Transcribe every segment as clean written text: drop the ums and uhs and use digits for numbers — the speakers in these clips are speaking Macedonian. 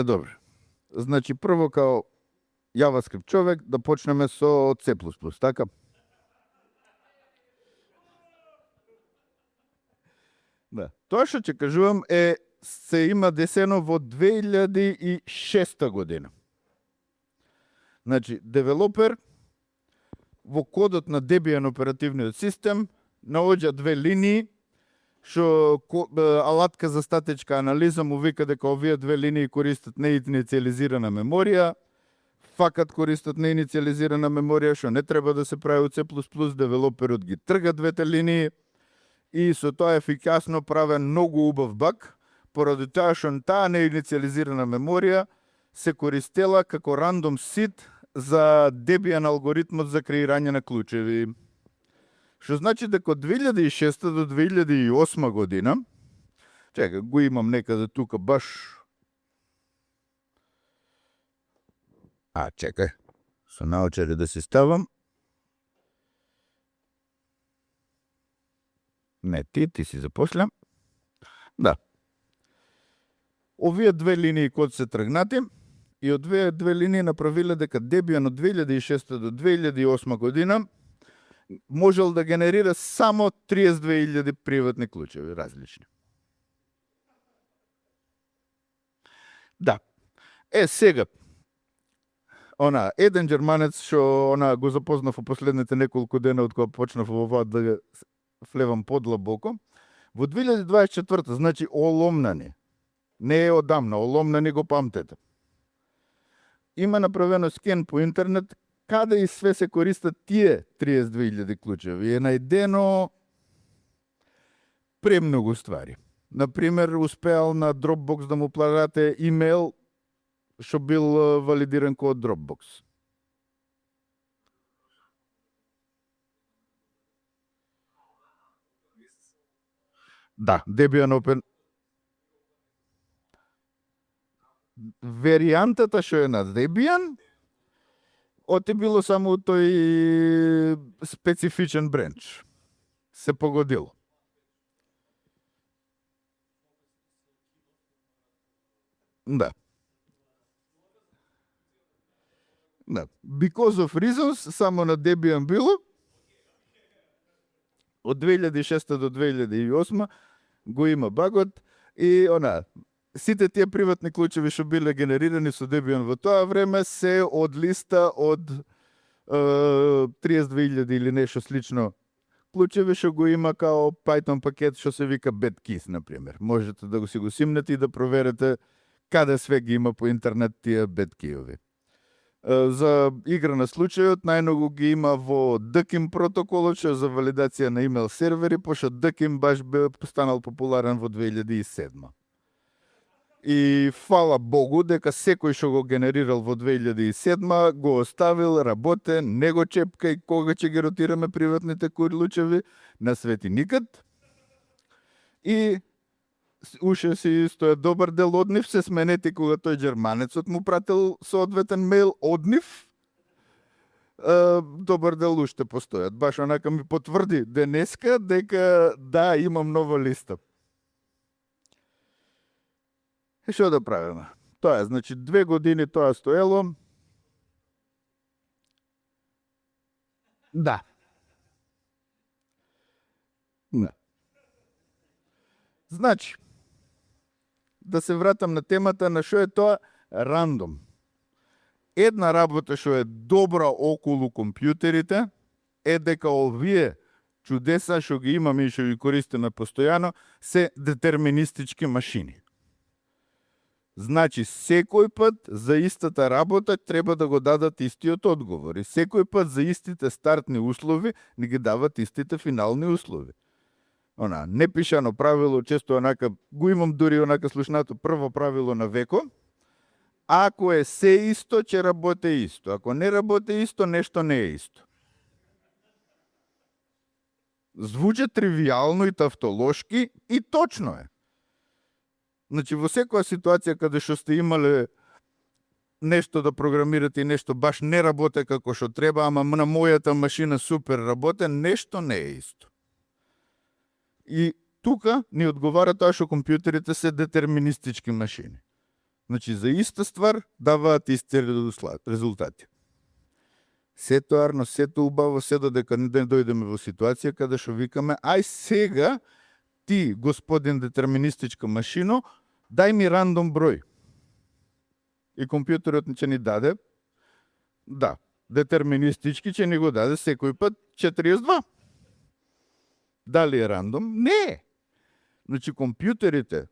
Добро. Значи, прво као JavaScript човек, да почнеме со C++, така? Да. Тоа што ќе кажувам се има десено во 2006 година. Значи, девелопер во кодот на Debian оперативниот систем наоѓа две линии, што алатка за статичка анализа му вика дека овие две линии користат неинициализирана меморија, факат користат неинициализирана меморија, што не треба да се прави од C++, девелоперот ги трга двете линии и со тоа ефикасно праве многу убав баг, поради тоа што таа неинициализирана меморија се користела како random seed за Debian алгоритмот за креирање на клучеви. Што значи дека од 2006 до 2008 година, чекај, го имам некаде тука баш... чекај, со наочари да се ставам. Не, ти си запослям. Да. Овие две линии код се тргнати и од две линии направиле дека Debian од 2006 до 2008 година можел да генерира само 32.000 приватни клучеви, различни. Да. Сега, еден џерманец што го запознав во последните неколку дена од кога почнав во ова да влевам подлабоко, во 2024, значи оломнани, не е одамна, оломнани го памтете. Има направено скен по интернет каде и све се користат тие 32.000 клучеви. Е најдено премногу ствари. Например, успеал на Dropbox да му пладате имейл што бил валидиран код Dropbox. Да, Debian Open. Варијантата што е на Debian, оти било само тој специфичен бренч. Се погодило. Да. Да. Because of reasons, само на Debian било. Од 2006 до 2008 го има багот и сите тие приватни клучеви што биле генерирани со Debian во тоа време се од листа од 32.000 или нешто слично клучеви што го има као Python пакет што се вика BetKeys, например. Можете да го симнете и да проверите каде све ги има по интернет тие BetKey-ови. За игра на случајот, најмногу ги има во DKIM протоколот, што за валидација на имейл сервери, пошто DKIM баш станал популарен во 2007. И фала Богу дека секој што го генерирал во 2007 го оставил, работе, не го чепка и кога ќе ги ротираме приватните клучеви, на свети никад. И уште си стоја добар дел од нив се сменети кога тој џерманецот му пратил соодветен мејл од нив. Добар дел уште постојат. Баш онака ми потврди денеска дека да, имам нова листа. Што да правиме? Тоа е, значи 2 години тоа стоело. Да. Да. Значи, да се вратам на темата на што е тоа рандом. Една работа што е добра околу компјутерите е дека овие чудеса што ги имаме и што ги користиме постојано се детерминистички машини. Значи, секој пат за истата работа треба да го дадат истиот одговор. И секој пат за истите стартни услови не ги дават истите финални услови. Непишано правило, често го имам дури слушнато прво правило на веко. Ако е се исто, ќе работи исто. Ако не работи исто, нешто не е исто. Звучи тривијално и тавтолошки и точно е. Значи, во секоја ситуација каде што сте имале нешто да програмирате и нешто баш не работи како што треба, ама на мојата машина супер работи, нешто не е исто. И тука ни одговара тоа што компјутерите се детерминистички машини. Значи, за иста ствар даваат исти резултати. Сето арно, сето убаво, се додека не дојдеме во ситуација каде што викаме, ај сега ти, господин детерминистичка машино, дај ми рандом број. И компјутерот ќе ни даде, да, детерминистички ќе ни го даде секој пат 42. Дали е рандом? Не. Значи, компјутерите,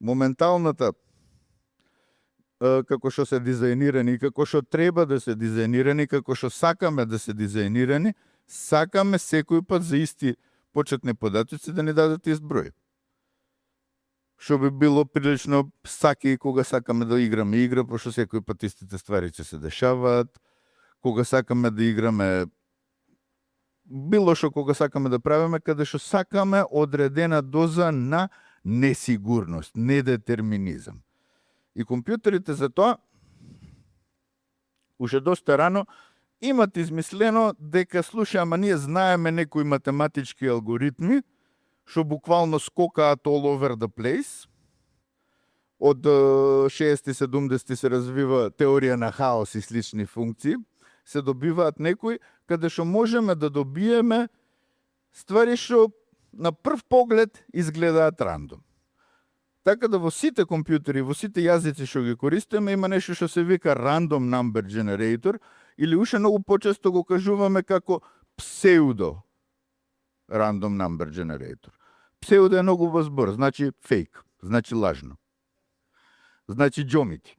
моменталната, како што се дизајнирани, како што треба да се дизајнирани, како што сакаме да се дизајнирани, сакаме секој пат за исти почетни податоци да ни дадат ист број. Што би било прилично саки кога сакаме да играме игра, пошто секој пат истите ствари ќе се дешаваат, кога сакаме да играме било што кога сакаме да правиме, каде што сакаме одредена доза на несигурност, недетерминизам. И компјутерите за тоа, уште доста рано, имат измислено дека, слушай, ама ние знаеме некои математички алгоритми, што буквално скокаат all over the place. Од 60-70 се развива теорија на хаос и слични функции. Се добиваат некои каде што можеме да добиеме ствари што на прв поглед изгледаат рандом. Така да во сите компјутери, во сите јазици што ги користиме, има нешто што се вика random number generator, или уште многу почесто го кажуваме како pseudo random number generator. Pseudo е многу во збор, значи фейк, значи лажно. Значи џомити.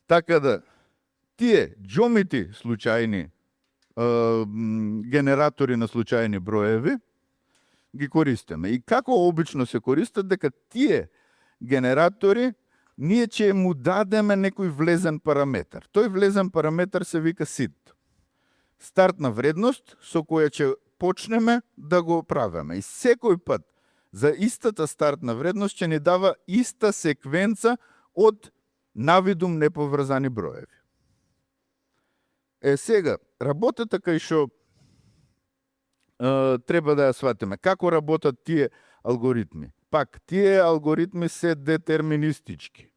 Така да, тие џомити случајни генератори на случајни броеви ги користиме. И како обично се користат, дека тие генератори ние ќе му дадеме некој влезен параметар. Тој влезен параметар се вика SID. Стартна вредност со која ќе почнеме да го правиме. И секој пат за истата стартна вредност ќе ни дава иста секвенца од навидум неповрзани броеви. Сега, работата кај што треба да ја сватиме. Како работат тие алгоритми? Пак, тие алгоритми се детерминистички.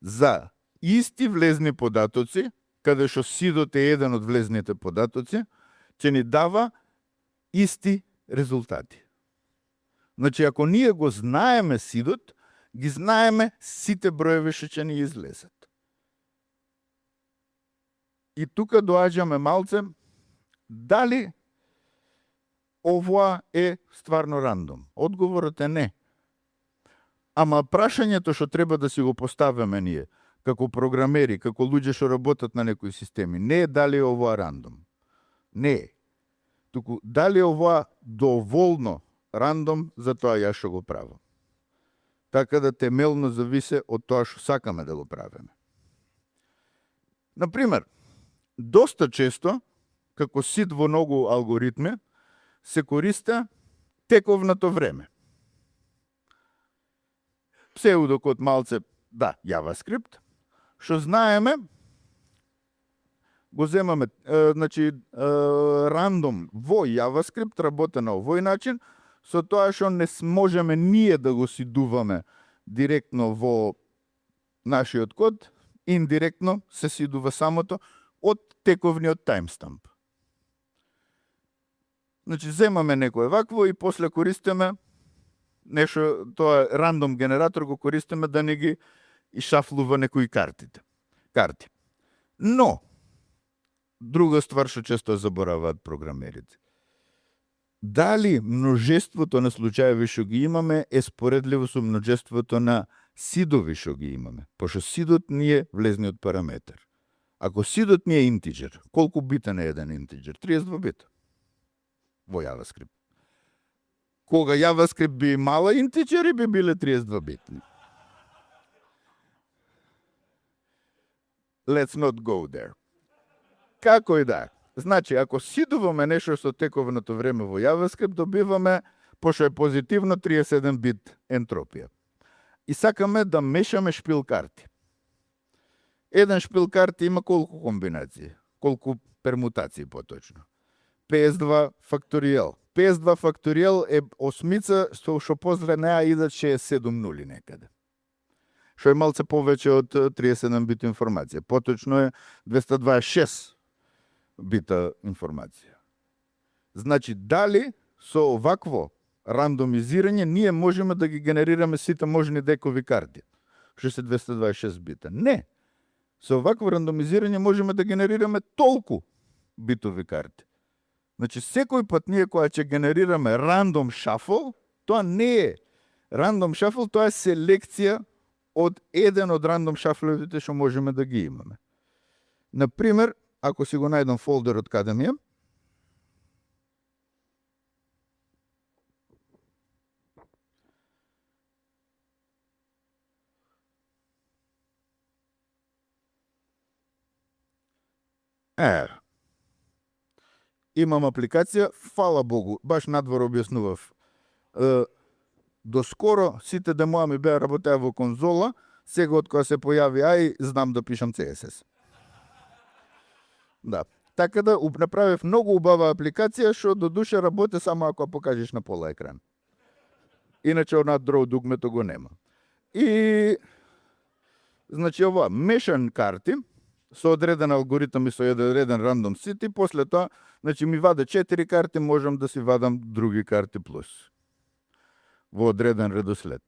За исти влезни податоци, каде што сидот е еден од влезните податоци, ќе ни дава исти резултати. Значи, ако ние го знаеме сидот, ги знаеме сите броеви што ќе ни излезат. И тука доаѓаме малце, дали ова е стварно рандом? Одговорот е не. Ама прашањето што треба да си го поставиме ние, како програмери, како луѓе што работат на некои системи, не е дали е ова рандом. Не е. Туку, дали е ова доволно рандом за тоа ја што го правам. Така да темелно зависе од тоа што сакаме да го правиме. Например, доста често, како сид во многу алгоритми, се користа тековното време. Псевдокод малце, да, JavaScript, што знаеме, го земаме, значи, рандом во JavaScript работи на овој начин, со тоа што не можеме ние да го сидуваме директно во нашиот код, индиректно се сидува самото од тековниот таймстамп. Значи, земаме некој вакво и после користиме нешто, тоа рандом генератор го користиме да не ги ишафлува некои карти. Но, друга ствар што често забораваат програмерите. Дали множеството на случаеви што ги имаме е споредливо со множеството на сидови што ги имаме? Пошто сидот ни е влезниот параметар. Ако сидот ни е интиджер, колку битен е еден интиджер? 32 бита. Во JavaScript. Кога JavaScript би имала интиджери, би биле 32 битни. Let's not go there. Како и да. Значи, ако сидуваме нешто со тековното време во JavaScript, добиваме, пошто е позитивно, 37 бит ентропија. И сакаме да мешаме шпил карти. Еден шпил карти има колку комбинации? Колку пермутации поточно? 52 факторијал. 52 факторијал е осмица, што после неа идат 67 нули некаде. што е малце повеќе од 37 бит информација. Поточно е 226 бита информација. Значи, дали со овакво рандомизирање ние можеме да ги генерираме сите можни декови карти, што се 226 бита? Не. Со овакво рандомизирање можеме да генерираме толку битови карти. Значи, секој пат ние кога ќе генерираме рандом шафл, тоа не е рандом шафл, тоа е селекција од еден од рандом шафловите што можеме да ги имаме. Например, ако си го најдам фолдерот каде ми е, имам апликација, фала Богу, баш надвор објаснував. Доскоро сите демоа ми беа работеа во конзола, сега од кога се појави AI, знам да пишам CSS. Да. Така да направив многу убава апликација што до душа работи само ако покажеш на пола екран. Иначе она draw дугмето го нема. И значи ова мешан карти со одреден алгоритам и со одреден рандом сит, и после тоа, значи ми ваде 4 карти, можам да си вадам други карти плюс. Во одреден редослед.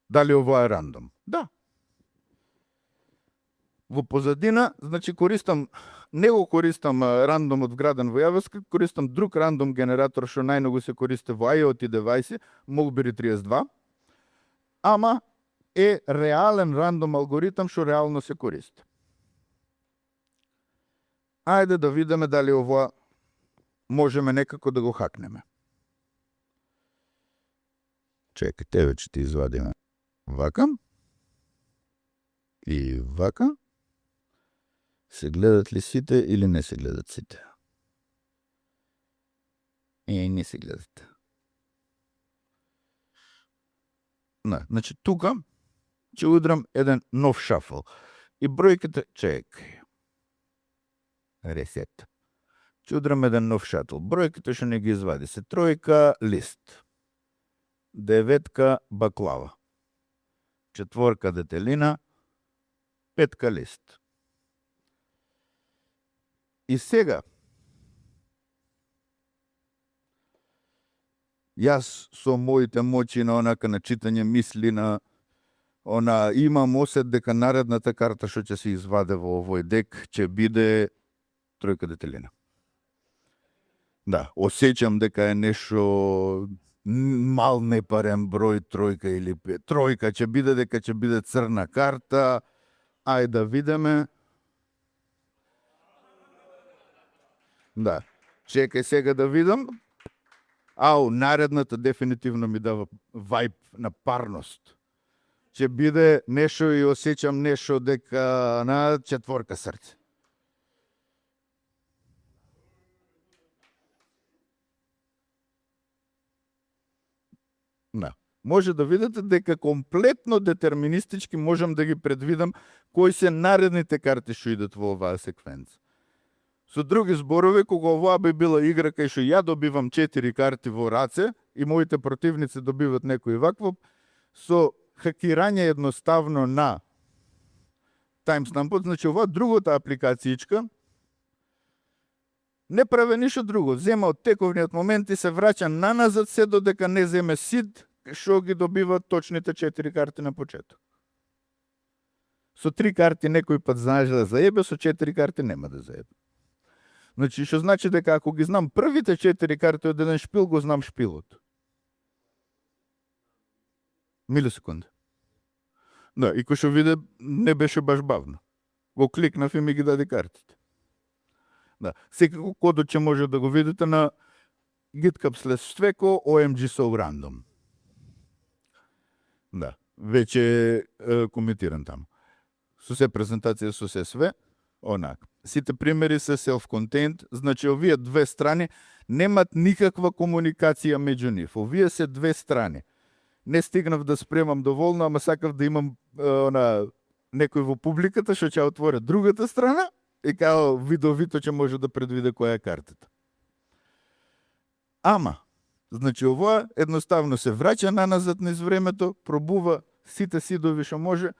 Дали ова е рандом? Да. Во позадина, значи не го користам рандомот вграден во JavaScript, користам друг рандом генератор што најмногу се користи во IoT девајси, Mulberry 32, ама е реален рандом алгоритам што реално се користи. Ајде да видиме дали ова можеме некако да го хакнеме. Чекајте, еве ќе ти извадиме вака. И вака. Се гледат ли сите или не се гледат сите? Не се гледат. Значи, тука ќе удрам еден нов шафл. И бројките, чекај. Ресет. Ќе удрам еден нов шатл. Бројките што не ги извади се 3 лист. 9 баклава. 4 детелина. 5 лист. И сега, јас со моите моќи на онака на читање мисли, на имам осет дека наредната карта што ќе се изваде во овој дек ќе биде 3 детелина. Да, осеќам дека е нешто мал непарен број 3 или 5. 3 ќе биде, дека ќе биде црна карта. Ајде да видиме. Да. Чекај сега да видам. Наредната дефинитивно ми дава вајб на парност. Ќе биде нешто и осеќам нешто дека на 4 срце. Да. Може да видите дека комплетно детерминистички можам да ги предвидам кои се наредните карти што идат во оваа секвенца. Со други зборови, кога оваа би била игра кај што ја добивам 4 карти во раце и моите противници добиват некој вакво, со хакирање едноставно на таймстампот, значи оваа другата апликацијичка не прави ништо друго. Зема од тековниот момент и се враќа наназад се додека не земе сид што ги добива точните 4 карти на почеток. Со 3 карти некој пат знаеш да заебе, со 4 карти нема да заебе. Значи, што значи дека ако ги знам првите 4 карти од еден шпил, го знам шпилот. Милисекунди. Да, и кој што виде, не беше баш бавно. Го кликнав и ми ги даде картите. Да, секако кодот ќе може да го видите на GitHub/Sveco OMG so random. Да, веќе коментирам таму. Со се презентација, со се све, онака. Сите примери се self-contained, значи овие две страни немат никаква комуникација меѓу нив. Овие се две страни. Не стигнав да спремам доволно, ама сакав да имам некој во публиката што ќе отвори другата страна и као видовито ќе може да предвиде која е картата. Ама, значи ова едноставно се враќа наназад низ времето, пробува сите сидови што може,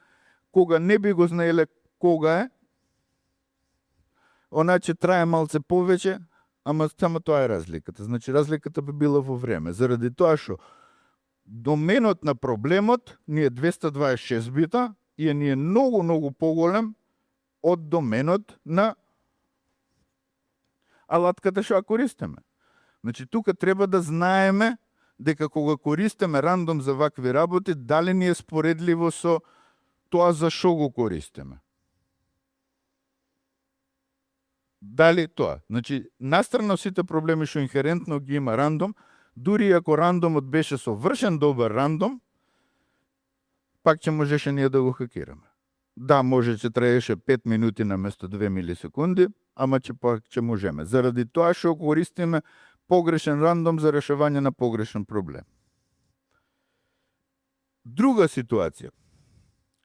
кога не би го знаеле кога е, оначе трае малце повеќе, ама само тоа е разликата. Значи, разликата би била во време. Заради тоа што доменот на проблемот ни е 226 бита и ни е многу поголем од доменот на алатката што ја користиме. Значи, тука треба да знаеме дека кога користиме рандом за вакви работи, дали ни е споредливо со тоа за што го користиме. Дали тоа? Значи, настрана сите проблеми што инхерентно ги има рандом, дури ако рандомот беше совршен добар рандом, пак ќе можеше ние да го хакираме. Да, може че траеше 5 минути наместо 2 милисекунди, ама че пак ќе можеме. Заради тоа што користиме погрешен рандом за решавање на погрешен проблем. Друга ситуација.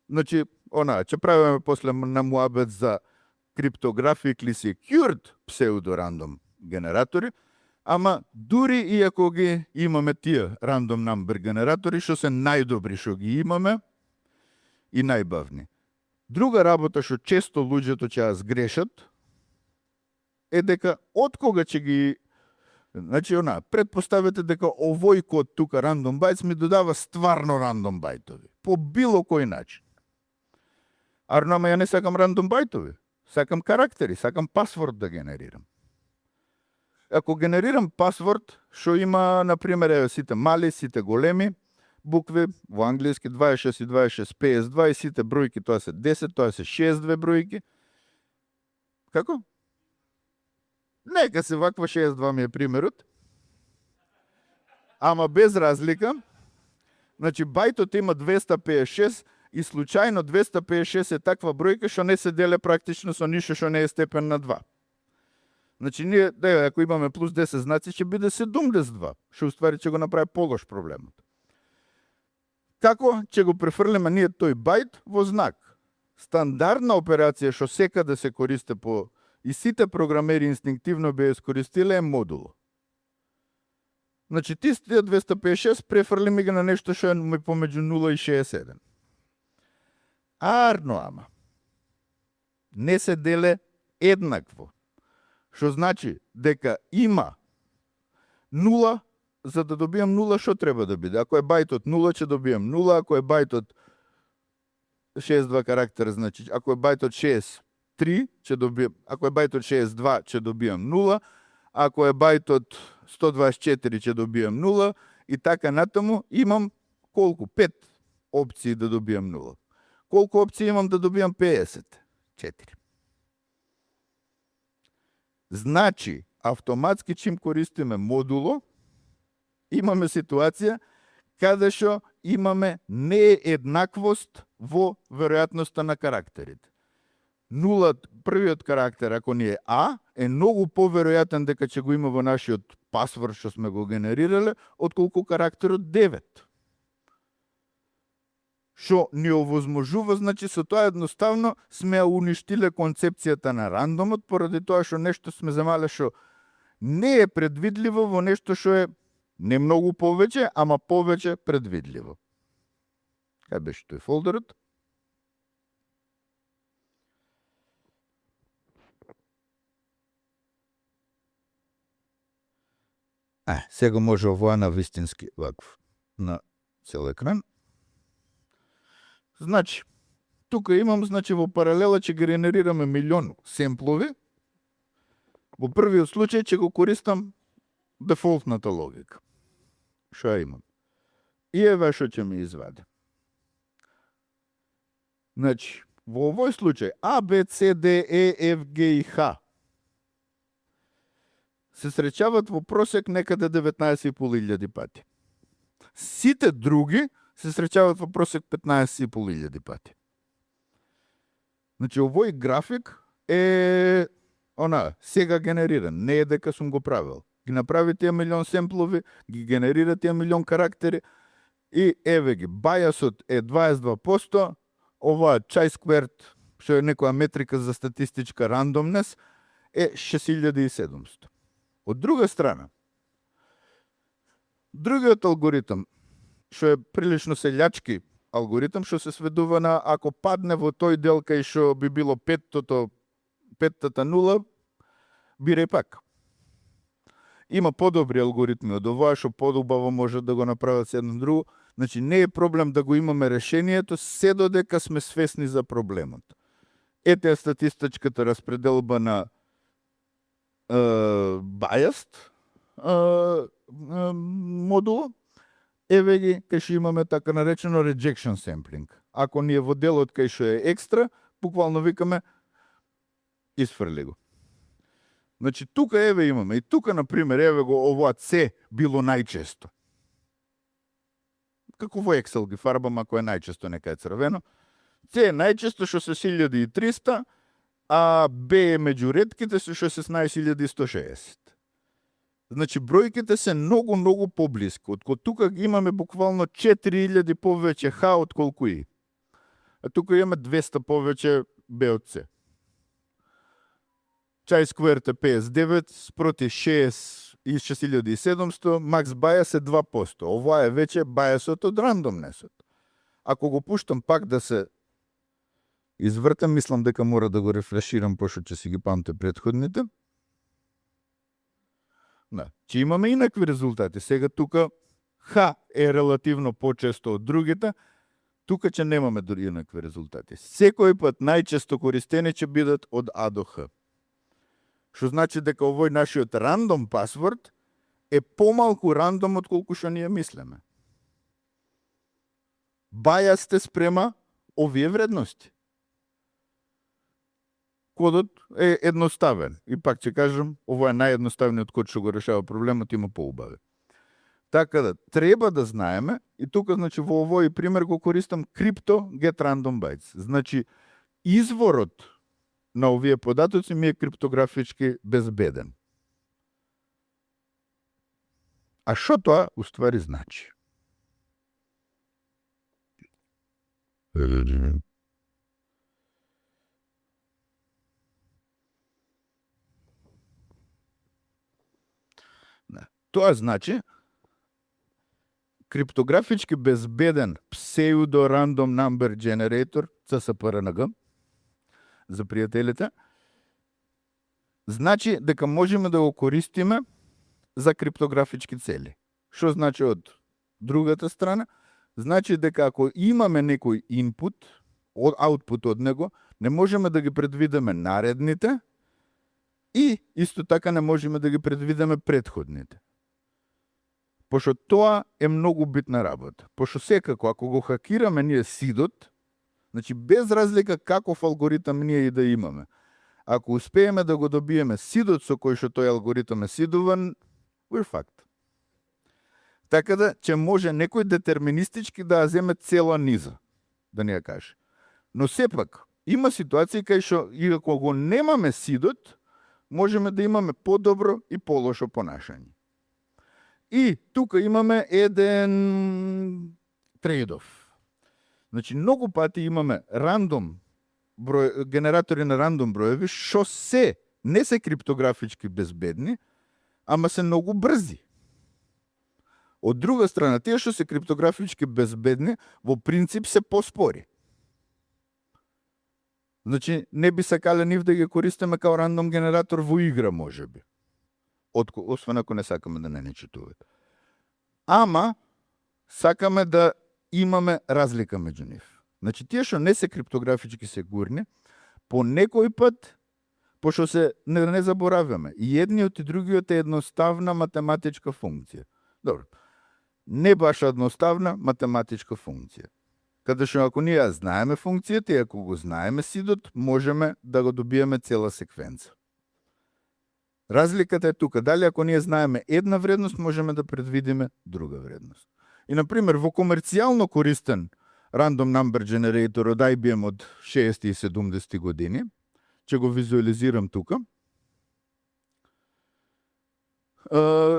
Значи, ќе правиме после на муабет за cryptographically secured pseudo-random генератори, ама дури и ако ги имаме тие random number генератори, што се најдобри што ги имаме и најбавни. Друга работа што често луѓето ќе ја сгрешат е дека откога ќе ги... Значи, предпоставете дека овој код тука random bytes ми додава стварно random бајтови. По било кој начин. Ама ја не сакам random бајтови. Сакам карактери, сакам пасворд да генерирам. Ако генерирам пасворд, што има, например, сите мали, сите големи букви, во англиски 26 и 26, 52 и сите бројки, тоа се 10, тоа се 62 бројки. Како? Нека се ваква 62 ми е примерот. Ама без разлика. Значи, бајтот има 256 и случајно 256 е таква бројка што не се деле практично со ништо што не е степен на 2. Значи, ние, ако имаме плюс 10 знаци, ќе биде 72, што уствари ќе го направи полош проблемот. Како ќе го префрлиме ние тој бајт во знак? Стандардна операција што секаде се користи по и сите програмери инстинктивно би искористиле е модул. Значи, ти тие 256 префрли ми ги на нешто што е помеѓу 0 и 67. Ама не се деле еднакво. Што значи дека има 0, за да добијам 0, што треба да биде? Ако е бајтот 0, ќе добијам 0, ако е бајтот 62 карактера, значи, ако е бајтот 63, ќе добијам, ако е бајтот 62, ќе добијам 0, ако е бајтот 124, ќе добијам 0, и така натаму имам колку? 5 опции да добијам 0. Колку опции имам да добијам 50? 4. Значи, автоматски чим користиме модуло, имаме ситуација каде што имаме нееднаквост во веројатноста на карактерите. Првиот карактер, ако ни е А, е многу поверојатен дека ќе го има во нашиот пасворд што сме го генерирале, отколку карактерот 9. Што ни овозможува, значи со тоа едноставно сме уништиле концепцијата на рандомот, поради тоа што нешто сме земале што не е предвидливо во нешто што е не многу повеќе, ама повеќе предвидливо. Кај беше тој фолдерот? Сега може овоа на вистински вакв на цел екран. Значи, тука имам, во паралела ќе генерираме милион семплови. Во првиот случај ќе го користам дефолтната логика. Што ја имам? И еве што ќе ми извади. Значи, во овој случај А, Б, С, Д, Е, Ф, Г и Х се среќават во просек некаде 19.500 пати. Сите други се среќават во просек 15.500 пати. Значи, овој график е сега генериран, не е дека сум го правил. Ги направи тие милион семплови, ги генерира тие милион карактери и еве ги, бајасот е 22%, оваа chi-squared, што е некоја метрика за статистичка рандомнес, е 6700. Од друга страна, другиот алгоритам, што е прилично селјачки алгоритм што се сведува на ако падне во тој дел кај што би било петтата нула, бирај пак. Има подобри алгоритми од овоа што подубаво може да го направат се едно друго. Значи не е проблем да го имаме решението се додека сме свесни за проблемот. Ете е статистичката распределба на biased модул. Еве ги кај што имаме така наречено rejection sampling. Ако ни е во делот кај што е екстра, буквално викаме исфрли го. Значи тука еве имаме и тука на пример еве го овоа C било најчесто. Како во Excel ги фарбам ако е најчесто нека е црвено. C е најчесто 16.300, а B е меѓу ретките со 16.160. Значи бројките се многу поблиску. Од тука ги имаме буквално 4000 повеќе H отколку И. А тука имаме 200 повеќе B од C. Chi-squared е 59 спроти 6700, макс bias е 2%. Ова е веќе biasот од рандомнесот. Ако го пуштам пак да се извртам, мислам дека мора да го рефреширам, пошто ќе си ги памте предходните. Да, че имаме инакви резултати. Сега тука Х е релативно почесто од другите, тука ќе немаме дури инакви резултати. Секој пат најчесто користени ќе бидат од А до Х. Што значи дека овој нашиот рандом пасворд е помалку рандом од колку што ние мислиме. Бајасте спрема овие вредности. Кодот е едноставен. И пак ќе кажам, ово е наједноставниот код што го решава проблемот, има поубави. Така да, треба да знаеме, и тука, значи, во овој пример го користам crypto get random bytes. Значи, изворот на овие податоци ми е криптографички безбеден. А што тоа, уствари, значи? Тоа значи криптографички безбеден pseudo random number generator, CSPRNG, за пријателите, значи дека можеме да го користиме за криптографички цели. Што значи од другата страна? Значи дека ако имаме некој input, output од него, не можеме да ги предвидиме наредните и исто така не можеме да ги предвидиме предходните. Пошто тоа е многу битна работа. Пошто секако, ако го хакираме ние сидот, значи без разлика каков алгоритам ние и да имаме, ако успееме да го добиеме сидот со кој што тој алгоритам е сидуван, we're fucked. Така да, ќе може некој детерминистички да земе цела низа, да ни ја каже. Но сепак, има ситуации кај што, и ако го немаме сидот, можеме да имаме подобро и полошо понашање. И тука имаме еден трейд-оф. Значи, многу пати имаме рандом генератори на рандом броеви, што не се криптографички безбедни, ама се многу брзи. Од друга страна, тие што се криптографички безбедни, во принцип се поспори. Значи, не би сакале нив да ги користиме као рандом генератор во игра, можеби. Освен ако не сакаме да не четуват. Ама, сакаме да имаме разлика меѓу нив. Значи, тие што не се криптографички сигурни, по некој пат, пошто се не забораваме, и едниот и другиот е едноставна математичка функција. Добро. Не баш едноставна математичка функција. Каде што ако ние знаеме функцијата и ако го знаеме сидот, можеме да го добиеме цела секвенца. Разликата е тука. Дали ако ние знаеме една вредност, можеме да предвидиме друга вредност. И, например, во комерцијално користен random number generator од IBM од 60 и 70 години, ќе го визуализирам тука,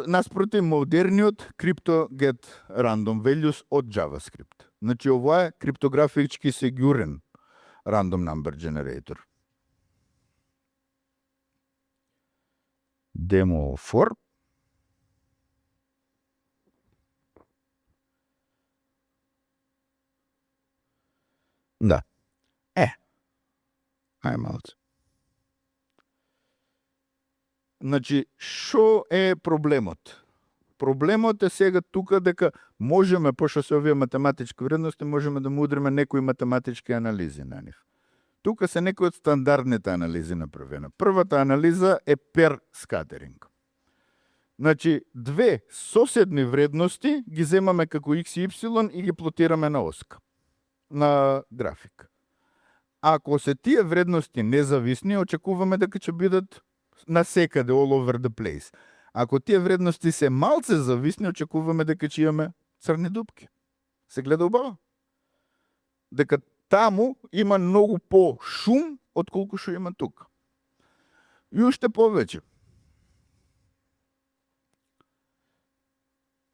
наспроти модерниот crypto get random values од JavaScript. Значи, ова е криптографички сигурен random number generator. Demo 4. Да. Ај малце. Значи, шо е проблемот? Проблемот е сега тука дека можеме, пошто се овие математички вредности, можеме да му удриме некои математички анализи на нив. Тука се некои од стандардните анализи направена. Првата анализа е пер скатеринг. Значи, две соседни вредности ги земаме како x и y и ги плотираме на оска, на график. Ако се тие вредности независни, очекуваме дека ќе бидат насекаде, all over the place. Ако тие вредности се малце зависни, очекуваме дека ќе имаме црни дупки. Се гледа убаво? Дека таму има многу по шум отколку што има тука. И уште повеќе.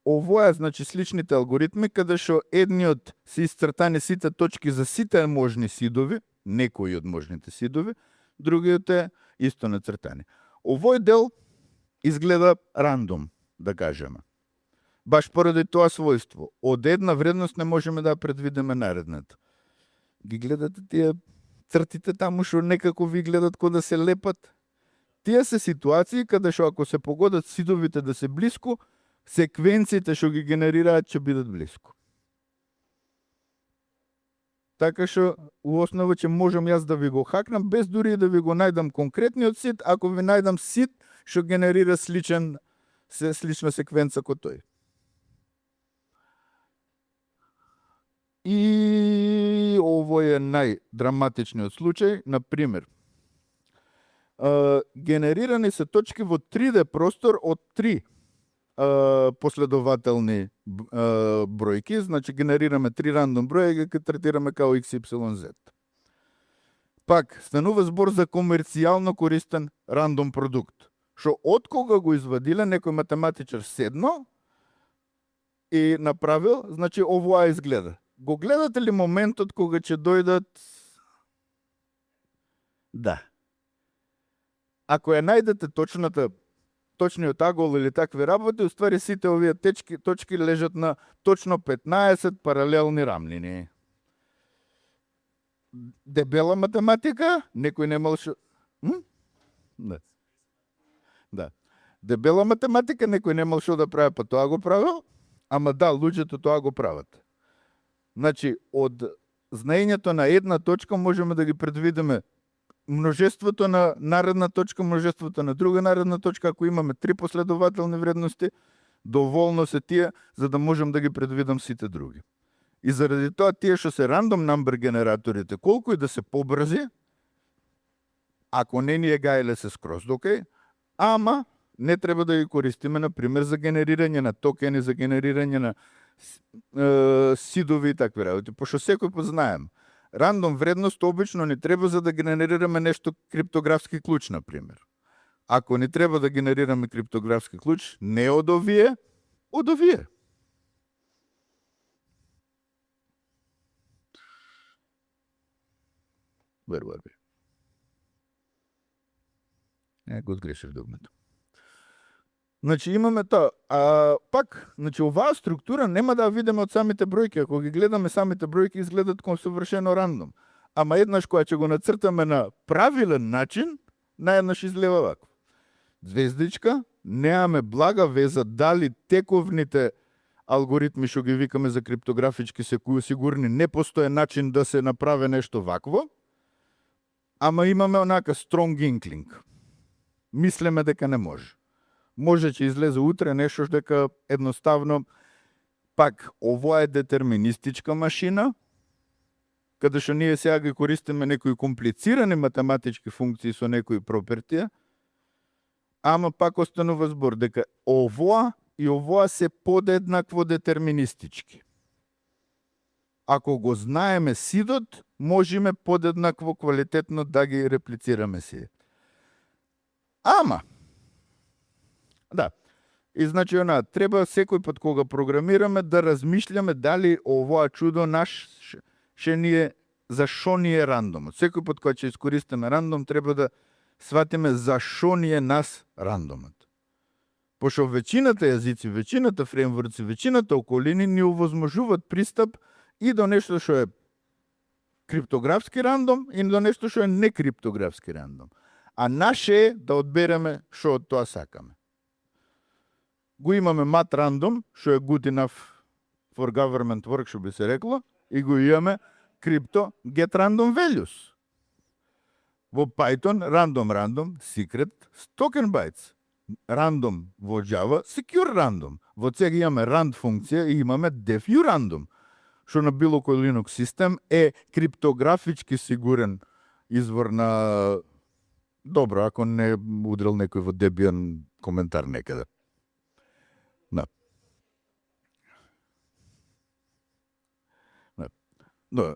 Ово е, значи, сличните алгоритми, каде што едниот се исцртани сите точки за сите можни сидови, некои од можните сидови, другиот е исто нацртани. Овој дел изгледа рандом, да кажеме. Баш поради тоа својство. Од една вредност не можеме да предвидиме наредната. Ги гледате тие цртите таму што некако ви гледат кој да се лепат? Тие се ситуации каде што ако се погодат сидовите да се блиску, секвенциите што ги генерираат ќе бидат блиску. Така што, у основа ќе можам јас да ви го хакнам, без дури да ви го најдам конкретниот сит, ако ви најдам сит што генерира слична секвенца кој тој. И овој е најдраматичниот случај, например, генерирани се точки во 3D простор од 3 последователни бројки, значи генерираме 3 рандом броја и ги третираме као x, y, z. Пак, станува збор за комерцијално користен рандом продукт, што од кога го извадиле некој математичар седно и направил, значи овоа изгледа. Го гледате ли моментот кога ќе дојдат? Да. Ако ја најдете точниот агол или такви работи, уствари сите овие точки лежат на точно 15 паралелни рамнини. Дебела математика, некој немал шо... Да. Дебела математика, некој немал шо да прави, па тоа го правил, ама да, луѓето тоа го прават. Значи, од знаењето на една точка можеме да ги предвидиме множеството на наредна точка, множеството на друга наредна точка, ако имаме 3 последователни вредности, доволно се тие, за да можем да ги предвидам сите други. И заради тоа тие што се рандом number генераторите, колку и да се побрзи, ако не ни е гајле се скроз окей, ама не треба да ги користиме, например, за генерирање на токени, за генерирање на сидови и такви работи. Пошто секој познаем, рандом вредност обично ни треба за да генерираме нешто криптографски клуч, например. Ако ни треба да генерираме криптографски клуч, не од овие, од овие. Верува би. Го сгрешив дугмето. Значи имаме тоа. Пак, значи оваа структура нема да ја видиме од самите бројки. Ако ги гледаме самите бројки, изгледат кон совршено рандом. Ама еднаш кога ќе го нацртаме на правилен начин, наеднаш изгледа вако. Звездичка, немаме блага веза дали тековните алгоритми што ги викаме за криптографички сигурни, не постои начин да се направи нешто вакво, ама имаме онака strong inkling. Мислиме дека не може. Може ќе излезе утре нешто што дека едноставно, пак, ово е детерминистичка машина, каде што ние сега ги користиме некои комплицирани математички функции со некои пропертија, ама пак останува збор дека овоа и овоа се подеднакво детерминистички. Ако го знаеме сидот, можеме подеднакво квалитетно да ги реплицираме си. Ама, да, и значи треба секој пат кога програмираме да размишljаме дали овоа чудо наш за шо ни е рандомот. Секој пат кога ќе искористиме рандом, треба да сватиме за шо ни е нас рандомот. Пошто веćината јазици, веćината фреймворци, веćината околини ни овозможуваат пристап и до нешто што е криптографски рандом и до нешто што е некриптографски рандом. А наше е да одбереме што од тоа сакаме. Го имаме mat random, што е good enough for government work, што би се рекло, и го имаме crypto get random values. Во Python random, secret, token bytes. Random во Java, secure random. Во C имаме rand функција и имаме def random, што на било кој Linux систем е криптографички сигурен извор на... Добро, ако не удрил некој во Debian коментар некаде.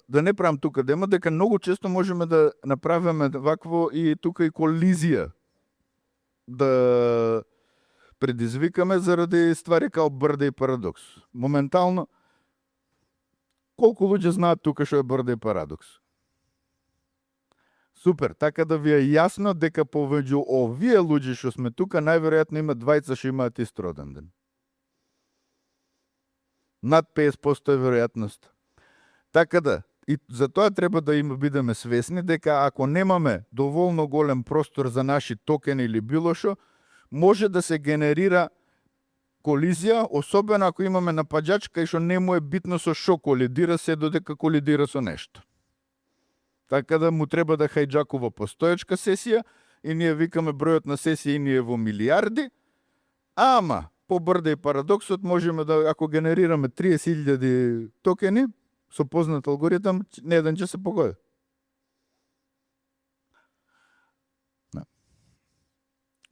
Да не правам тука дема, дека многу често можеме да направиме вакво и тука и колизија да предизвикаме заради ствари као Бърда и Парадокс. Моментално, колку луѓе знаат тука што е Бърда и Парадокс? Супер, така да ви е јасно дека повеќе овие луѓе што сме тука, најверојатно има двајца што имаат ист роден ден. Над 50% е веројатност. Така да, и за тоа треба да бидеме свесни дека ако немаме доволно голем простор за наши токени или било што, може да се генерира колизија, особено ако имаме напаѓач кај што не му е битно со што колидира, се додека колидира со нешто. Така да му треба да хајџакува постоечка сесија и ние викаме бројот на сесии ни е во милиарди, ама по Бърда и Парадоксот можеме да, ако генерираме 30.000 токени, со познат алгоритам, не еден ќе се погоди.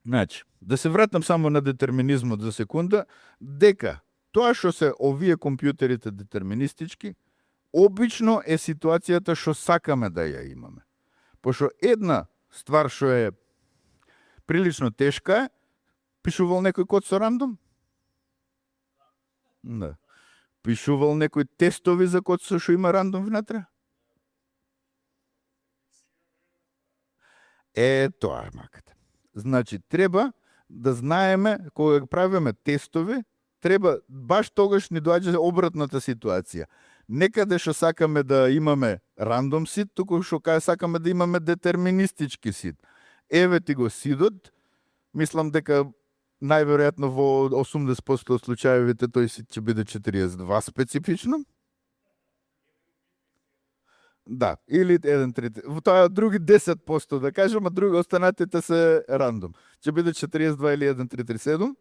Значи, да се вратам само на детерминизмот за секунда, дека тоа што се овие компјутерите детерминистички, обично е ситуацијата што сакаме да ја имаме. Пошто една ствар што е прилично тешка е, пишувал некој код со рандом? Да. Пишувал некој тестови за код со што има рандом внатре? Тоа е маката. Значи, треба да знаеме, кога правиме тестови, треба баш тогаш ни доаѓа обратната ситуација. Некаде што сакаме да имаме рандом сид, туку што сакаме да имаме детерминистички сид. Еве ти го сидот, мислам дека најверојатно во 80% од случаевите тој си ќе биде 42 специфично. Да, или 1.3. Тоа е други 10%, да кажем, а други останатите се рандом. Ќе биде 42 или 1.337.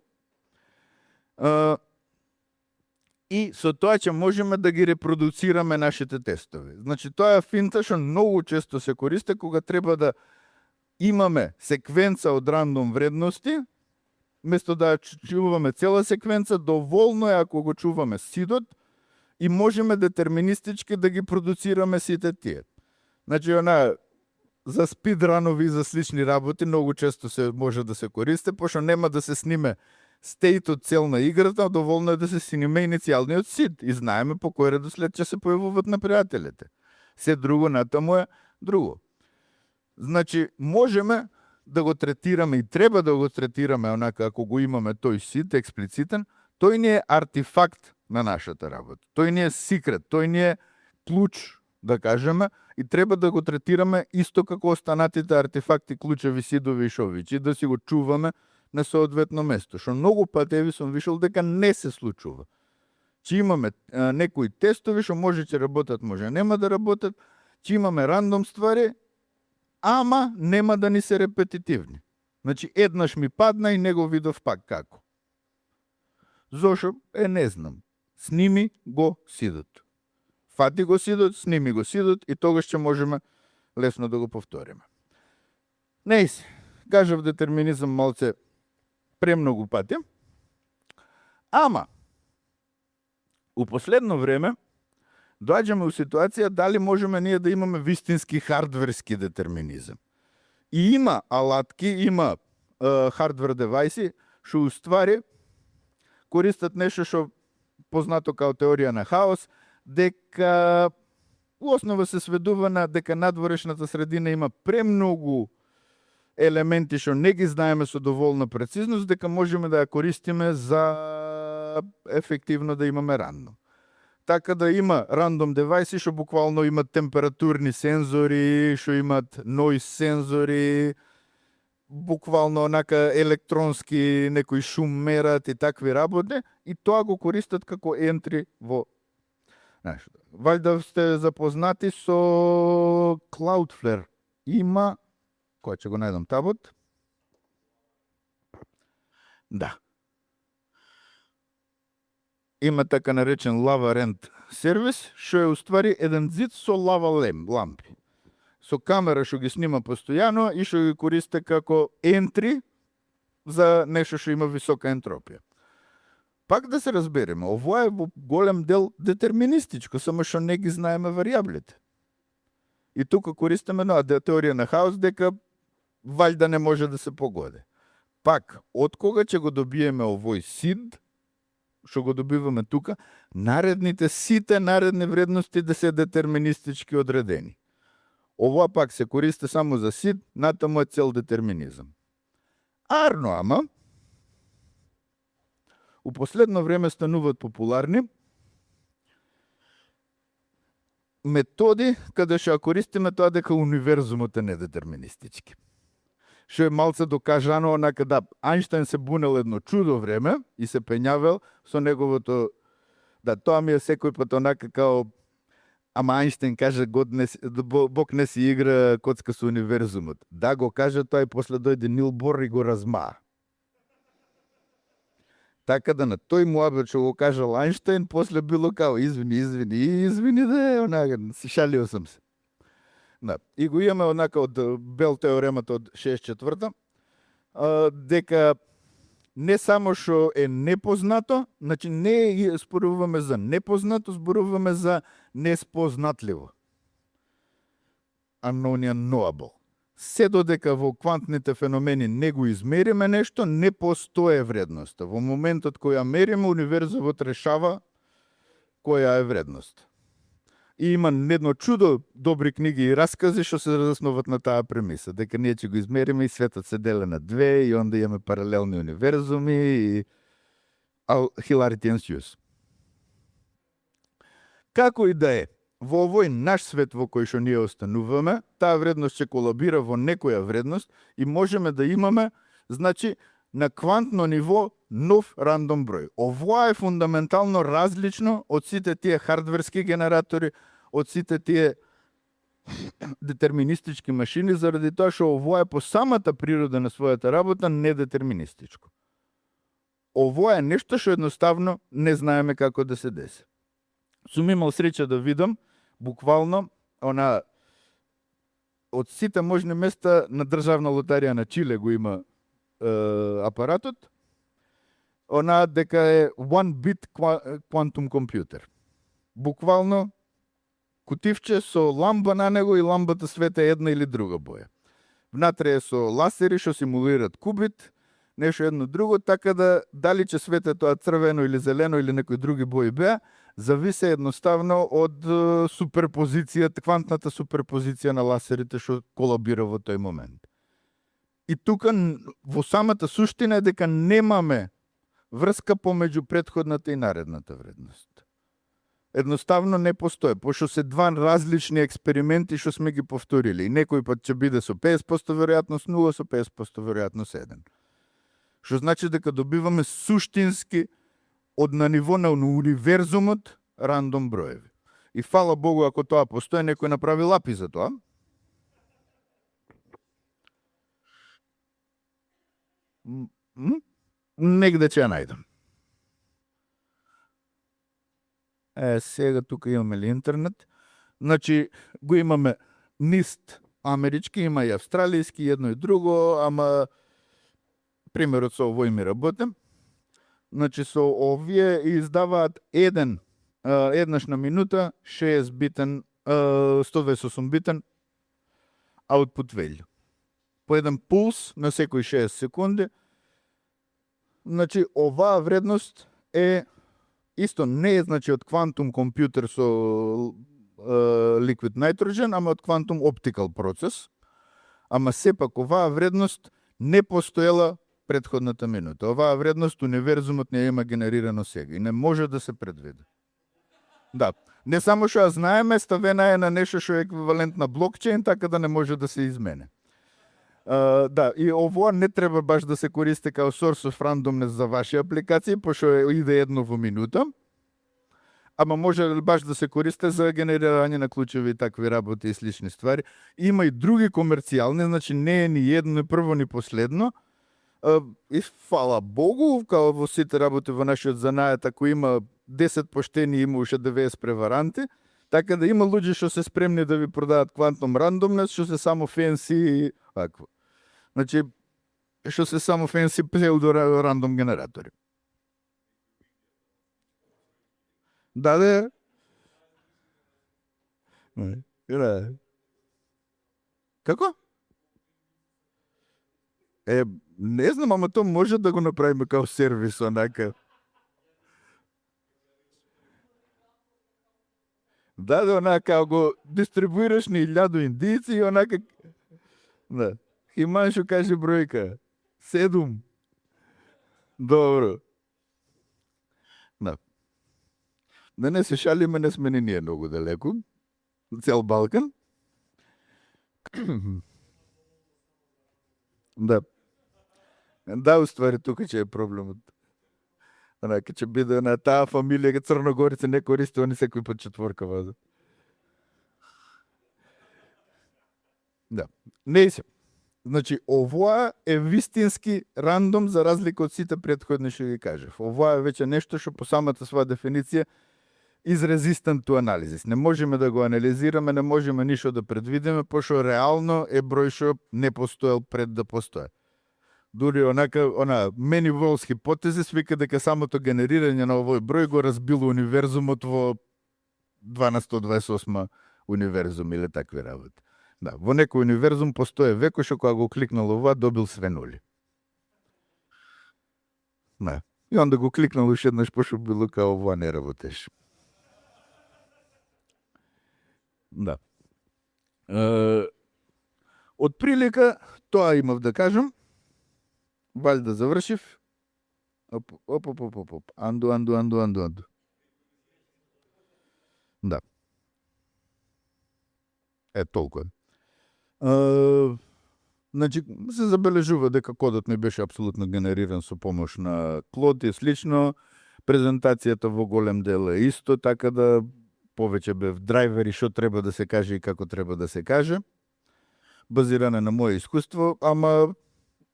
И со тоа ќе можеме да ги репродуцираме нашите тестови. Значи, тоа е финта што многу често се користи кога треба да имаме секвенца од рандом вредности, место да чуваме цела секвенца, доволно е ако го чуваме сидот и можеме детерминистички да ги продуцираме сите тие. Значи, за спидранови и за слични работи многу често се може да се користи, пошто нема да се сниме стейтот цел на играта, доволно е да се сниме иницијалниот сид и знаеме по кој редослед ќе се појавуваат непријателите. Се друго натаму е друго. Значи, можеме да го третираме и треба да го третираме онака ако го имаме тој сид експлицитен, тој ни е артефакт на нашата работа. Тој ни е секрет, тој ни е клуч, да кажеме, и треба да го третираме исто како останатите артефакти, клучеви, сидови и шовичи, да си го чуваме на соодветно место. Што многу пати еви сум вишол дека не се случува. Че имаме некои тестови што може ќе работат, може нема да работат, че имаме рандом ствари, ама нема да ни се репетитивни. Значи, еднаш ми падна и не го видов пак како. Зошо? Не знам. Сними го сидот. Фати го сидот, сними го сидот и тогаш ќе можеме лесно да го повториме. Нејси, кажав детерминизам малце премногу пати, ама у последно време доаѓаме у ситуација дали можеме ние да имаме вистински хардверски детерминизам. И има алатки, има хардвер девајси што уствари користат нешто што познато као теорија на хаос, дека у основа се сведува на дека надворешната средина има премногу елементи што не ги знаеме со доволна прецизност, дека можеме да ја користиме за ефективно да имаме рандом. Така да има рандом девајси што буквално имат температурни сензори, што имат noise сензори, буквално онака електронски некој шум мерат и такви работи, и тоа го користат како ентри во... Валјда сте запознати со Cloudflare. Има... Кој ќе го најдам табот? Да. Има така наречен Lava Rent сервис, што е уствари еден зид со лава лампи. Со камера што ги снима постојано и што ги користи како ентри за нешто што има висока ентропија. Пак да се разбереме, ово е во голем дел детерминистичко, само што не ги знаеме варијаблите. И тука користиме теорија на хаос, дека валјда не може да се погоди. Пак, од кога ќе го добиеме овој сид, што го добиваме тука, сите наредни вредности да се детерминистички одредени. Ова пак се користи само за сид, натаму е цел детерминизам. Арно, ама, у последно време стануваат популарни методи каде што користиме тоа дека универзумот е недетерминистички. Што е малце докажано, онака да, Ајнштајн се бунел едно чудо време и се пењавел со неговото... Да, тоа ми е секој пат онака као... Ама Ајнштајн каже, Бог не си игра коцка со универзумот. Да, го каже тоа и после дојде Нил Бор и го размаа. Така да на тој муабет што го кажал Ајнштајн, после било као извини, да, онака, шалио сам се. Да. И го имаме онака од Бел теоремата од 64-та, дека не само што е непознато, значи не зборуваме за непознато, зборуваме за неспознатливо. Unknowable. Се додека во квантните феномени не го измериме нешто, не постои вредноста. Во моментот кој ја мериме, универзумот решава која е вредност. И има едно чудо добри книги и раскази што се заснуват на таа премиса, дека ние ќе го измериме и светот се деле на две и онда имаме паралелни универзуми и hilarity ensues. Како и да е, во овој наш свет во кој што ние остануваме, таа вредност ќе колабира во некоја вредност и можеме да имаме, значи, на квантно ниво нов рандом број. Ова е фундаментално различно од сите тие хардверски генератори, од сите тие детерминистички машини, заради тоа што ова е по самата природа на својата работа недетерминистичко. Ова е нешто што едноставно не знаеме како да се деси. Сум имал среќа да видам, буквално, од сите можни места на Државна лотарија на Чиле го има апаратот, дека е one bit quantum computer. Буквално кутивче со ламба на него и ламбата света една или друга боја. Внатре е со ласери што симулират кубит, нешто едно друго, така да дали ќе свете тоа црвено или зелено или некои други бои беа, зависи едноставно од суперпозицијата, квантната суперпозиција на ласерите што колабира во тој момент. И тука во самата суштина е дека немаме врска помеѓу претходната и наредната вредност. Едноставно не постои, пошто се два различни експерименти што сме ги повторили. И некој пат ќе биде со 50% веројатност 0, со 50% веројатност 1. Што значи дека добиваме суштински од на ниво на универзумот рандом броеви. И фала Богу ако тоа постои, некој направи лапи за тоа. Негде ќе ја најдам. Сега тука имаме ли интернет? Значи, го имаме NIST амерички, има и австралијски, едно и друго, ама примерот со овој ми работи. Значи, со овие издаваат еднаш на минута 6 битен, 128 битен output value. По еден пулс на секој 6 секунди. Значи, оваа вредност е исто не е значи од квантум компјутер со liquid nitrogen, ама од квантум оптикал процес. Ама сепак оваа вредност не постоела претходната минута. Оваа вредност универзумот не има генерирано сега и не може да се предвиди. Да. Не само што ја знаеме, ставена е на нешто што е еквивалент на блокчейн, така да не може да се измене. Да, и ово не треба баш да се користи као source of randomness за ваши апликации, пошто иде едно во минута. Ама може баш да се користи за генерирање на клучеви и такви работи и слични ствари. Има и други комерцијални, значи не е ни едно, ни прво, ни последно. И фала Богу, као во сите работи во нашиот занајат, ако има 10 поштени, има уште 90 преваранти, така да има луѓе што се спремни да ви продадат квантум рандомнес, што се само фенси и акво. Значи, што се само фенси псевдо рандом генератори. Да. Како? Не знам, ама то може да го направиме као сервис, онака. Да, онака, го дистрибуираш на 1000 индици и онака... Да. Химаншо каже бројка. 7. Добро. Да. Да не се шалиме, не сме ни ние многу далеко. Цел Балкан. Да. Да, уствари, тука ќе е проблемот. Онака ќе биде на таа фамилија Црногорици не користи они секој пат четворка ваза. Да. Не се. Значи, овоа е вистински рандом за разлика од сите претходни што ги кажав. Овоа е веќе нешто што по самата своја дефиниција is resistant to analysis. Не можеме да го анализираме, не можеме ништо да предвидиме, пошто реално е број што не постоел пред да постое. Дури онака, many worlds хипотезис вика дека самото генерирање на овој број го разбило универзумот во 1228 универзум или такви работи. Да, во некој универзум постоje веко што кога го кликнал ова добил све нули. Да. И онда го кликнал уште еднаш пошто било као ова не работеше. Да. Од прилика тоа имав да кажам. Валјда завршив. Оп. Анду. Да. Толку. Значи, се забележува дека кодот ми беше апсолутно генериран со помош на Клод и слично. Презентацијата во голем дел е исто, така да повеќе бев драйвери што треба да се каже и како треба да се каже. Базиране на моје искуство, ама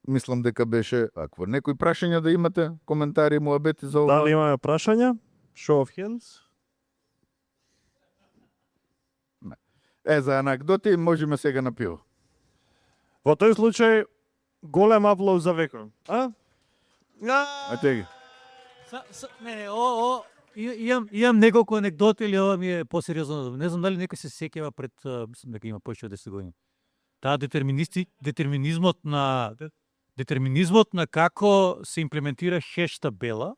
мислам дека беше акво. Некои прашања да имате, коментари, муабети за ова? Дали имаме прашања? Show of hands? За анекдоти можеме сега на пиво. Во тој случај, голем аплауз за Веко. Ајде. Имам неколку анекдоти, или ова ми е посериозно. Не знам дали некој се сеќава пред, мислам дека има повеќе од 10 години. Таа детерминизмот на како се имплементира хеш табела.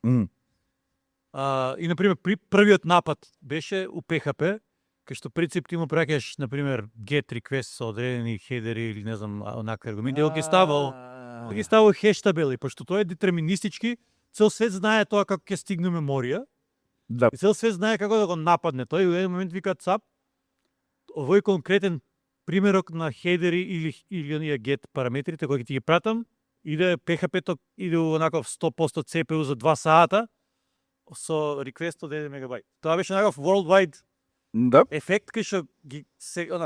И например првиот напад беше у PHP, кај што принцип ти му праќаш на пример get request со одредени хедери или не знам онакви аргументи, ги ставал хеш табели, пошто тоа е детерминистички. Цел свет знае тоа како ќе стигне меморија. Да. И цел свет знае како да го нападне. Тој во еден момент вика цап, овој конкретен примерок на хедери или оние get параметрите кои ти ги пратам, иде PHP-то иде онаков 100% CPU за 2 сата со request од 1 мегабајт. Тоа беше онаков worldwide ефект кај што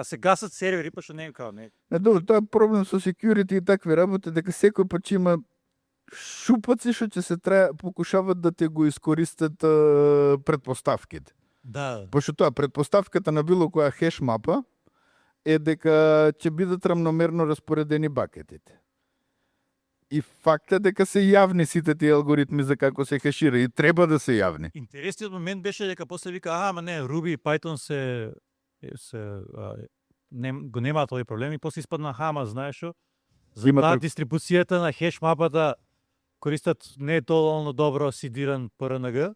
се гасат сервери, па што не е као не. Добро, тоа е проблем со security и такви работи, дека секој пат има шупаци што ќе се покушават да те го искористат предпоставките. Да. Пошто тоа предпоставката на било која хеш мапа е дека ќе бидат рамномерно распоредени бакетите. И факт е дека се јавни сите тие алгоритми за како се хешира и треба да се јавни. Интересниот момент беше дека после вика, ама не, Ruby и Python го немаат овој проблем и после испадна хама, знаеш што? За дистрибуцијата на хеш мапата користат не доволно добро сидиран PRNG.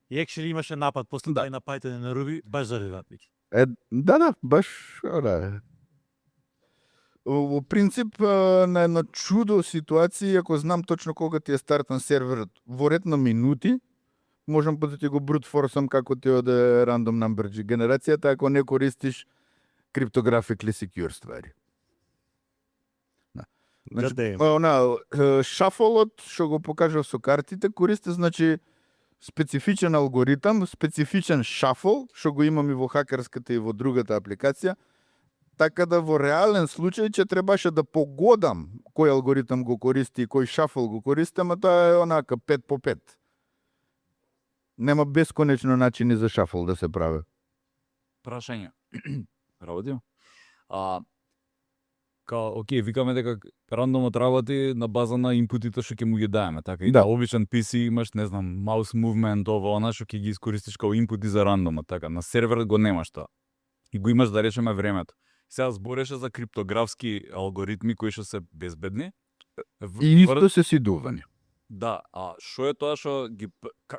И actually имаше напад после тај на Python и на Ruby баш заради ватвик. Да, баш, Во принцип, на едно чудо ситуација, ако знам точно кога ти е стартан серверот, во ред на минути, можам да ти го brute force-ам како ти оде random number генерацијата ако не користиш cryptographically secure ствари. Значи, Гадеем. шафолот што го покажав со картите користи значи специфичен алгоритам, специфичен шафол што го имам и во хакерската и во другата апликација, така да во реален случај че требаше да погодам кој алгоритам го користи и кој шафол го користи, ама тоа е онака 5 по 5. Нема бесконечно начини за шафол да се прави. Прашање. Работи? Као, окей, викаме дека рандомот работи на база на инпутите што ќе му ги даеме, така? И Да. на обичен PC имаш, не знам, mouse movement, ова, она, што ќе ги искористиш као инпути за рандомот, така? На серверот го немаш тоа. И го имаш, да речеме, времето. Сега збореше за криптографски алгоритми кои што се безбедни. И исто се сидувани. Да, а што е тоа што ги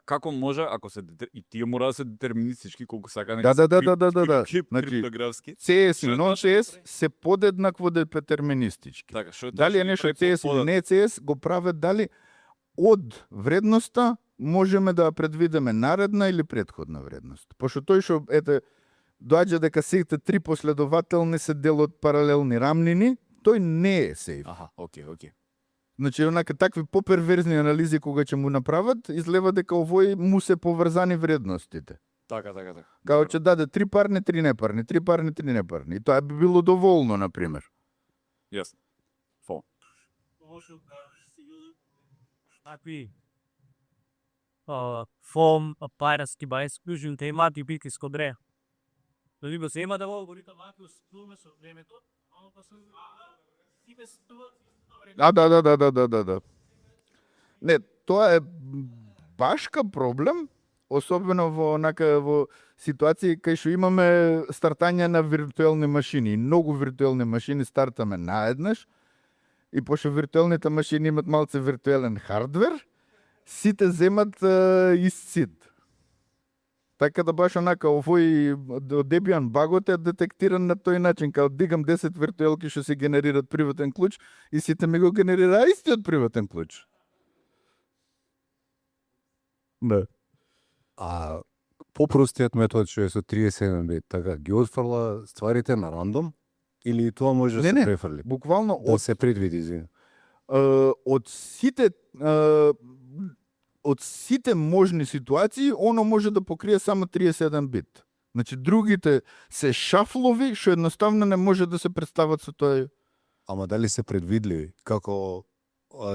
како може ако се и тие мора да се детерминистички колку сака Да. Значи, криптографски. CS Што и е тоа non-CS се подеднакво детерминистички. Така, што е тоа Дали што е ги нешто прави CS или не CS, го прават дали од вредноста можеме да ја предвидиме наредна или претходна вредност. Пошто тој што доаѓа дека сите три последователни се дел од паралелни рамнини, тој не е сейф. Аха, окей. Значи, онака такви поперверзни анализи кога ќе му направат, излева дека овој му се поврзани вредностите. Така. Као ќе даде 3 парни, 3 непарни, 3 парни, 3 непарни. И тоа би било доволно, на пример. Јасно. Фол. Може да се јузи такви form of piracy by exclusion те имаат и битки скодре. Дали го се има да во алгоритам ако скруме со времето, ама па се типе Да. Не, тоа е башка проблем, особено во ситуации кај што имаме стартање на виртуелни машини. И многу виртуелни машини стартаме наеднаш, и пошто виртуелните машини имат малце виртуелен хардвер, сите земат исцид. Така да баш онака овој Debian багот е детектиран на тој начин, као дигам 10 виртуелки што се генерират приватен клуч и сите ми го генерира истиот приватен клуч. Да. А попростиот метод што е со 37 бит, така ги отфрла стварите на рандом или и тоа може да Не, се префрли? Буквално Да се предвиди, извини. од сите можни ситуации, оно може да покрие само 37 бит. Значи, другите се шафлови, што едноставно не може да се представат со тој. Ама дали се предвидливи? Како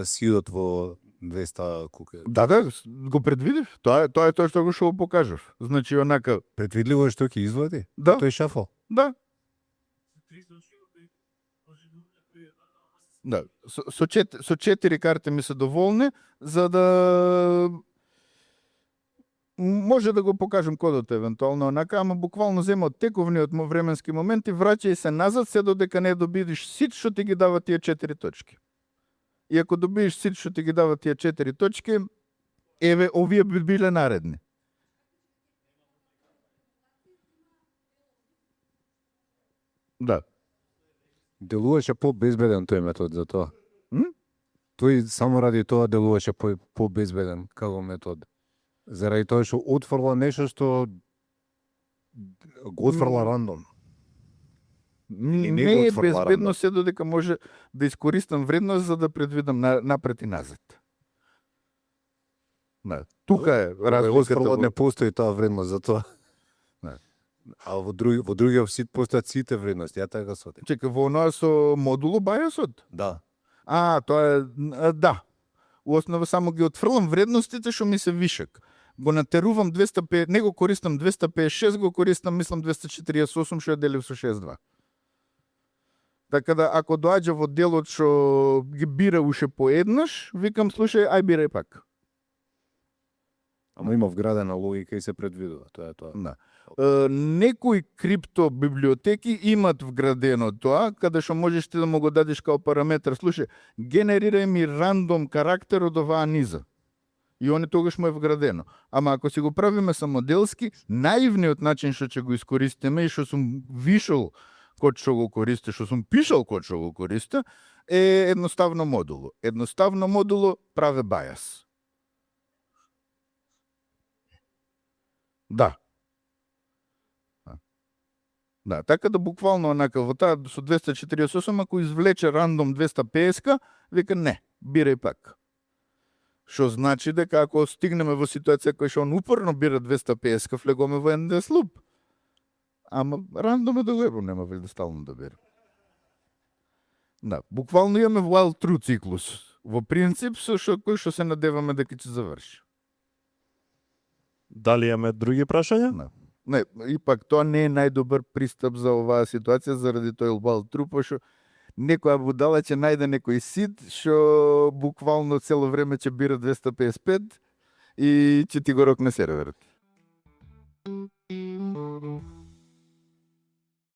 сидот во 200 куке? Да, го предвидив. Тоа е тоа што го покажав. Значи, онака, Предвидливо е што ќе извади? да, Тој шафал. да. Да, со 4 карти ми се доволни, за да може да го покажам кодот евентуално онака, ама буквално зема од тековниот временски моменти, враќај се назад се додека не добиеш сит што ти ги дава тие 4 точки. И ако добиеш сит што ти ги дава тие 4 точки, еве овие би биле наредни. Да. Делуваше по-безбеден тој метод за тоа. М? Тој само ради тоа делуваше по-безбеден како метод. Заради тоа што отфрла нешто што го отфрла рандом. не Не го е отфрла безбедно рандом. се додека може да искористам вредност за да предвидам напред и назад. Да, тука е разликата. Отфрла не постои таа вредност за тоа. Не. А во другиот сит постојат сите вредности, ја така сотим. Чека, во оноа со модуло BIOS-от? Да. Тоа е, да. У основа само ги отфрлам вредностите што ми се вишек. Го натерувам 250, не го користам 256, го користам мислам 248 што ја делив со 62. Така да ако доаѓа во делот што ги бира уште поеднаш, викам слушај, ај бирај пак. Ама има вградена логика и се предвидува, тоа е тоа. Да. Некои крипто библиотеки имат вградено тоа, каде што можеш ти да му го дадеш као параметар, слушај, генерирај ми рандом карактер од оваа низа. И он тогаш му е вградено. Ама ако си го правиме самоделски, наивниот начин што ќе го искористиме и што сум вишол код што го користи, што сум пишал код што го користи, е едноставно модуло. Едноставно модуло праве BIOS. Да. Да, така да буквално онака во таа со 248 ако извлече рандом 250, вика не, бирај пак. Што значи дека ако стигнеме во ситуација која што он упорно бира 250, влегоме во еден слуп. Ама рандом е долебо, нема вели да стално да бира. Да, буквално имаме wild true циклус. Во принцип, со кој што се надеваме дека ќе заврши. Дали имаме други прашања? Не, ипак тоа не е најдобар пристап за оваа ситуација заради тој wild true, пошто некоја будала ќе најде некој сит што буквално цело време ќе бира 255 и ќе ти го рокне серверот.